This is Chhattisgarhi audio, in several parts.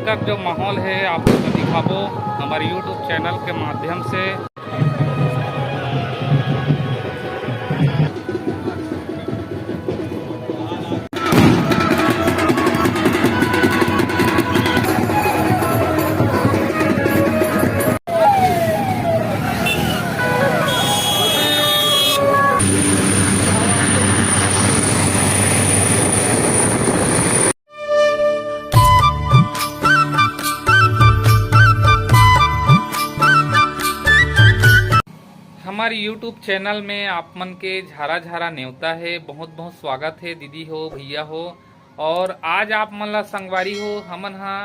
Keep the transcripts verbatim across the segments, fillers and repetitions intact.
तक जो माहौल है, आप लोग को दिखाबो हमारे YouTube चैनल के माध्यम से। हमारे YouTube चैनल में आप मन के झारा झारा नेवता है, बहुत बहुत स्वागत है दीदी हो, भैया हो। और आज आप मन ला संगवारी हो, हमन हा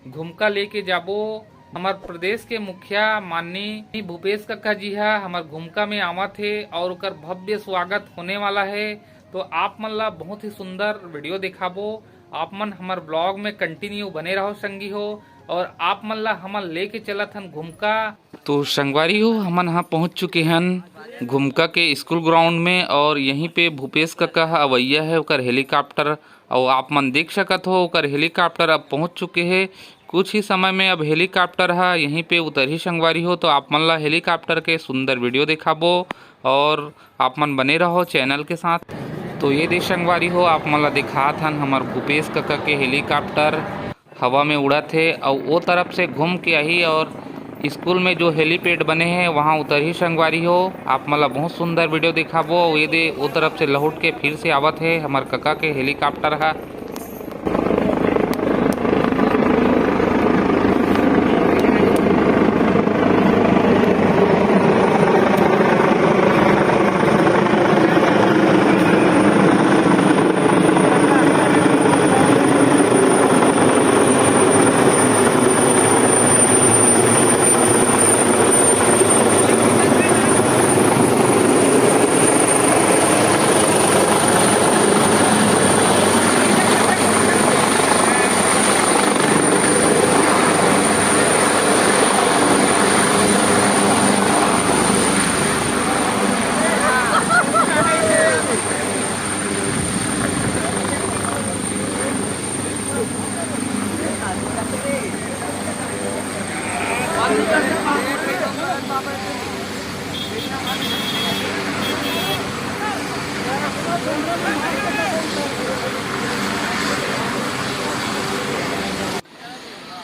घुमका लेके जाबो। हमार प्रदेश के मुखिया माननीय भूपेश कक्का जी हा हमार घुमका में आवत हे और ओकर भव्य स्वागत होने वाला है। तो आप मन ला बहुत ही सुंदर वीडियो दिखाबो। आप मन हमार ब्लॉग में कंटिन्यू बने रहो संगी हो, और आप मन ला हमन लेके चलत हन घुमका। तो संगवारी हो, हमन हा पहुंच चुके हन घुमका के स्कूल ग्राउंड में और यहीं पे भूपेश कक्का हा अवैया है, ओकर हेलीकॉप्टर। और आप मन देख सकत हो, ओकर हेलीकॉप्टर अब पहुंच चुके हे। कुछ ही समय में अब हेलीकॉप्टर हा यहीं पे उतरही संगवारी हो, तो आप मन ला हेलीकॉप्टर के सुंदर वीडियो दिखाबो और आप मन बने रहो चैनल के साथ। तो ये दे संगवारी हो, आप मन ला दिखात हन हमर भूपेश कक्का के हेलीकॉप्टर हवा में उड़त हे, अउ ओ तरफ से घूम के आही और स्कूल में जो हेलीपैड बने हे, वहाँ उतरही संगवारी हो। आप मन ला बहुत सुंदर वीडियो दिखाबो। अउ ये दे ओ तरफ से लहुट के फिर से आवत हे हमर कका के हेलीकॉप्टर हा।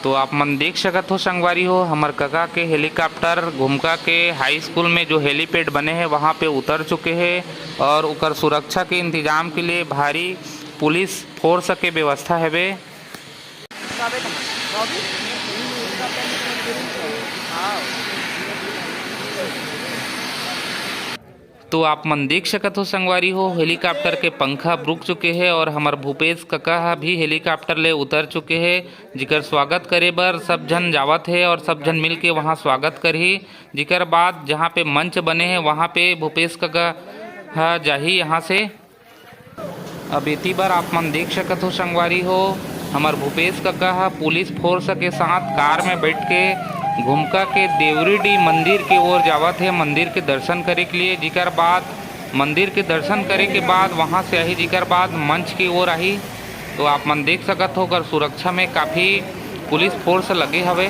तो आप मन देख सकत हो संगवारी हो, हमर कका के हेलीकॉप्टर घुमका के हाई स्कूल में जो हेलीपैड बने हे, वहाँ पे उतर चुके हे और ओकर सुरक्षा के इंतजाम के लिए भारी पुलिस फोर्स के व्यवस्था हवे। तो आप मन देख सकत हो संगवारी हो, हेलीकॉप्टर के पंखा अब रुक चुके हे और हमर भूपेश कका ह भी हेलीकॉप्टर ले उतर चुके हे, जिकर स्वागत करे बर सब झन जावत हे और सब झन मिल के वहाँ स्वागत करही। जिकर बाद जहाँ पे मंच बने हे, वहाँ पे भूपेश कका ह जाही यहाँ से। अब एती बर आप मन देख सकत हो संगवारी हो, हमर भूपेश कका ह पुलिस फोर्स के साथ कार में बैठ के घुमका के देवरीडीह मंदिर के ओर जावत हे, मंदिर के दर्शन करे के लिए। जिकर बाद मंदिर के दर्शन करे के बाद वहाँ से आही, जिकर बाद मंच के ओर आही। तो आप मन देख सकत हो, ओकर सुरक्षा में काफ़ी पुलिस फोर्स लगे हवे।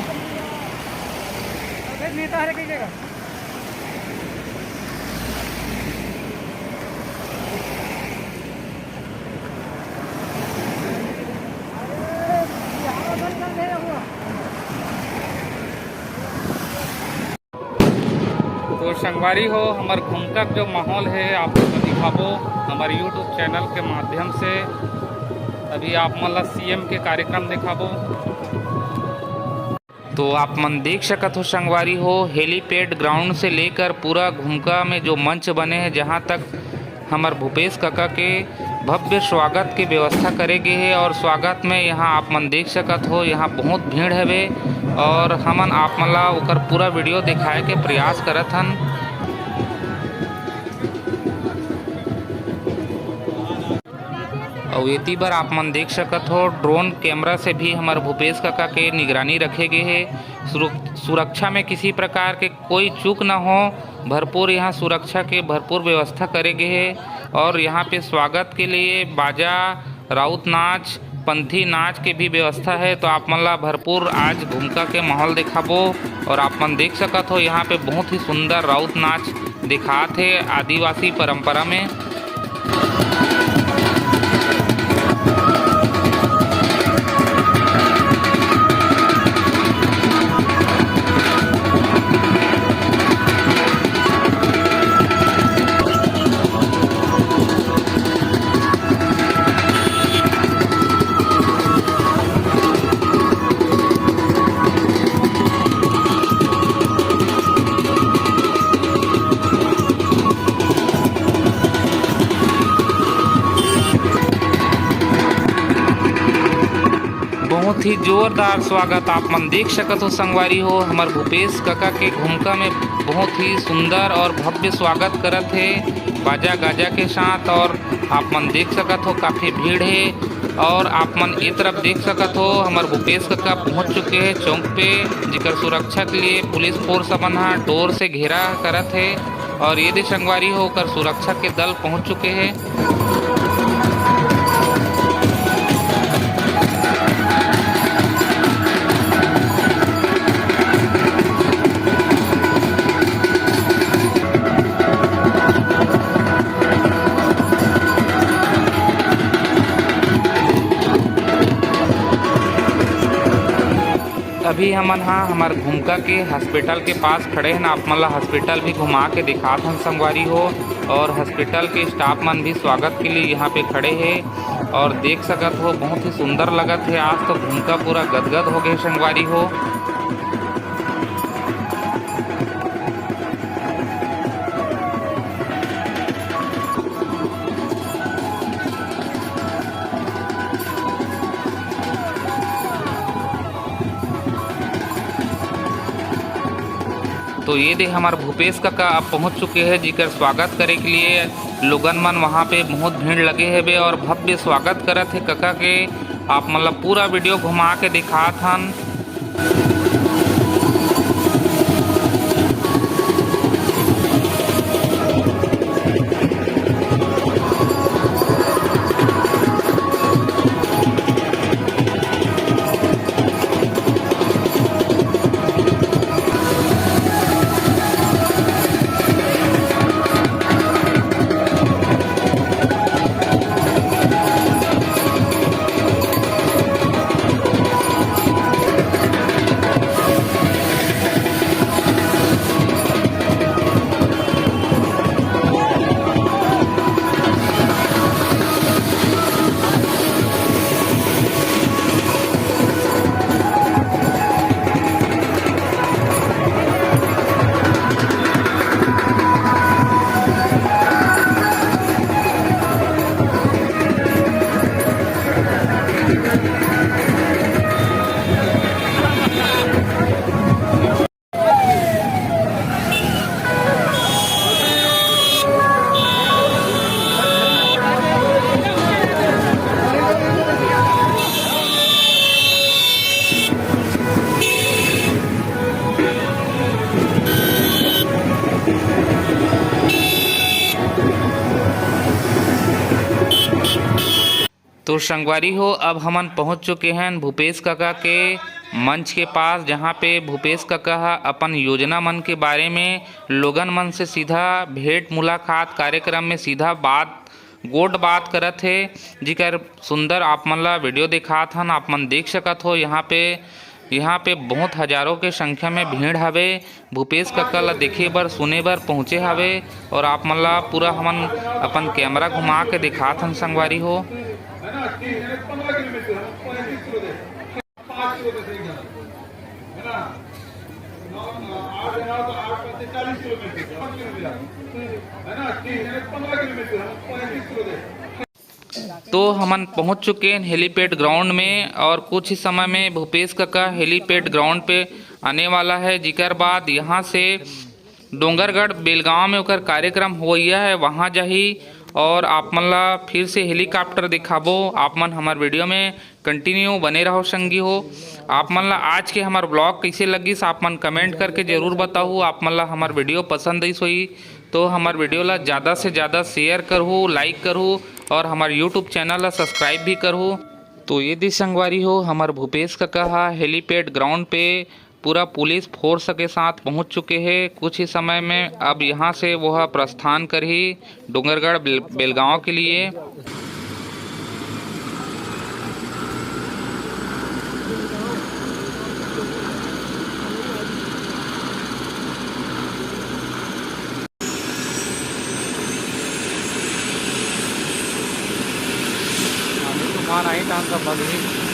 तो संगवारी हो, हमर घुमका के जो माहौल है, आप लोग को दिखाबो हमर YouTube चैनल के माध्यम से। अभी आप मन ला सीएम के कार्यक्रम दिखाबो। तो आप मन देख सकत हो संगवारी हो, हेलीपैड ग्राउंड से लेकर पूरा घुमका में जो मंच बने हैं, जहाँ तक हमर भूपेश कका के भव्य स्वागत के व्यवस्था करे गे हे। और स्वागत में यहाँ आप मन देख सकत हो, यहाँ बहुत भीड़ हवे और हमन आप मन ला ओकर पूरा वीडियो दिखाए के प्रयास करत हन। अउ एती बर आप मन देख सकत हो, ड्रोन कैमरा से भी हमर भूपेश कका के निगरानी रखे गे हे। सुरु-, सुरक्षा में किसी प्रकार के कोई चूक न हो, भरपूर यहाँ सुरक्षा के भरपूर व्यवस्था करे गे हे। और यहाँ पे स्वागत के लिए बाजा, राउत नाच, पंथी नाच के भी व्यवस्था है, तो आप मन ला भरपूर आज घुमका के माहौल दिखाबो। और आप मन देख सकत हो, यहाँ पे बहुत ही सुंदर राउत नाच दिखात हे आदिवासी परंपरा में। बहुत ही जोरदार स्वागत आप मन देख सकत हो संगवारी हो, हमर भूपेश कका के घुमका में बहुत ही सुंदर और भव्य स्वागत करत हे बाजा गाजा के साथ। और आप मन देख सकत हो, काफ़ी भीड़ हे। और आप मन ए तरफ देख सकत हो, हमर भूपेश कका पहुंच चुके हे चौक पे, जिकर सुरक्षा के लिए पुलिस फोर्स अपन हा डोर से घेरा करत हे। और ये दे संगवारी हो, ओकर सुरक्षा के दल पहुंच चुके हे। अभी हमन हा हमर घुमका के हॉस्पिटल के पास खड़े हन। आप मन ला हॉस्पिटल भी घुमा के दिखात हन संगवारी हो, और हॉस्पिटल के स्टाफ मन भी स्वागत के लिए यहाँ पे खड़े हे। और देख सकत हो, बहुत ही सुंदर लगत हे। आज तो घुमका पूरा गदगद हो गए संगवारी हो। तो ये दे हमर भूपेश कका अब पहुंच चुके हैं, जिकर स्वागत करे के लिए लोगन मन वहाँ पे बहुत भीड़ लगे हेबे और भव्य स्वागत करत हे कका के। आप मतलब पूरा वीडियो घुमा के दिखात हन। तो संगवारी हो, अब हमन पहुंच चुके हैं भूपेश काका के मंच के पास, जहां पे भूपेश काका ह अपन योजना मन के बारे में लोगन मन से सीधा भेंट मुलाकात कार्यक्रम में सीधा बात गोठ बात करत हे, जिकर सुंदर आप मन ला वीडियो दिखात हन। आप मन देख सकत हो, यहाँ पे, यहाँ पे बहुत हजारों के संख्या में भीड़ हवे, भूपेश कक्का ला देखे बर, सुने बर पहुँचे हवे। और आप मन ला पूरा हमन अपन कैमरा घुमा के दिखात हन संगवारी हो। तो हमन पहुंच चुके हैं हेलीपैड ग्राउंड में और कुछ ही समय में भूपेश कक्का हेलीपैड ग्राउंड पे आने वाला है, जिकर बाद यहाँ से डोंगरगढ़ बेलगांव में ओकर कार्यक्रम होइया है, वहाँ जाही। और आप मन ला फिर से हेलीकॉप्टर दिखाबो। आप मन हमर वीडियो में कंटिन्यू बने रहो संगी हो। आप मन ला आज के हमर ब्लॉग कैसे लगिस, आप मन कमेंट करके जरूर बताहू। आप मन ला हमर वीडियो पसंद आइस होही तो हमर वीडियो ला ज़्यादा से ज़्यादा शेयर करहू, लाइक करहू और हमर यूट्यूब चैनल ला सब्सक्राइब भी करहू। तो ये दे संगवारी हो, हमर भूपेश कका हा helipad ground पे पूरा पुलिस force के साथ पहुंच चुके हे। कुछ ही समय में अब यहाँ से वो ह प्रस्थान करही डोंगरगढ़ बेल-, बेलगांव के लिए। अभी तूफान आही, तहन सब बदही।